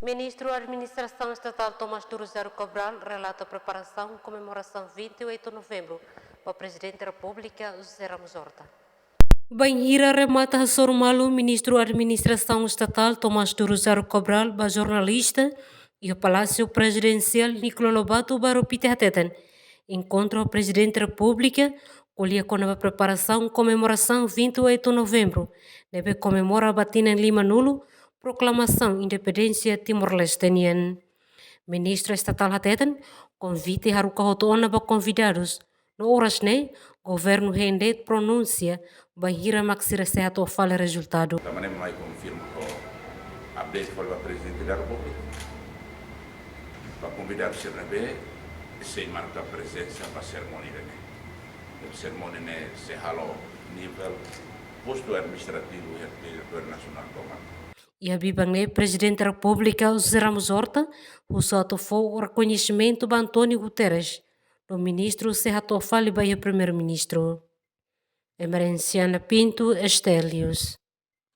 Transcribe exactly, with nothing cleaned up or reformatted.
Ministru Administrasaun Estatál Tomás Duruzaro Cabral relata preparasaun komemorasaun vinte e oito Novembru ba Prezidente Repúblika José Ramos Horta. Bainhira remata hasoru malu, Ministru Administrasaun Estatál Tomás Duruzaro Cabral ba jornalista iha Palásiu Prezidensiál Nicolau Lobato Bairru Pite hateten, enkontru ho Prezidente Repúblika ko'alia kona-ba preparasaun komemorasaun vinte e oito Novembru, ne'ebé komemora ba tinan limanulu proklamasaun independénsia Timor-Leste nian. Ministru Estatál hateten, konvite haruka hotu ona ba konvidadus, no oras ne'e governu hein de'it pronúnsia bainhira mak sira sei hato'o fali rezultadu. Tanba ne'e mai konfirma ho update fali ba Prezidente da Repúblika, ba konvidadu sira ne'ebé sei marka prezensa ba serimónia ne'e. Serimónia ne'e sei halo nivel postu administrativu iha territóriu nasionál tomak. Iha biban ne'e, Prezidente Repúblika José Ramos Horta husu atu fó rekoñesimentu ba António Guterres, no ministru sei hato'o fali ba iha Primeiru-Ministru. Emerenciana Pinto, STL News.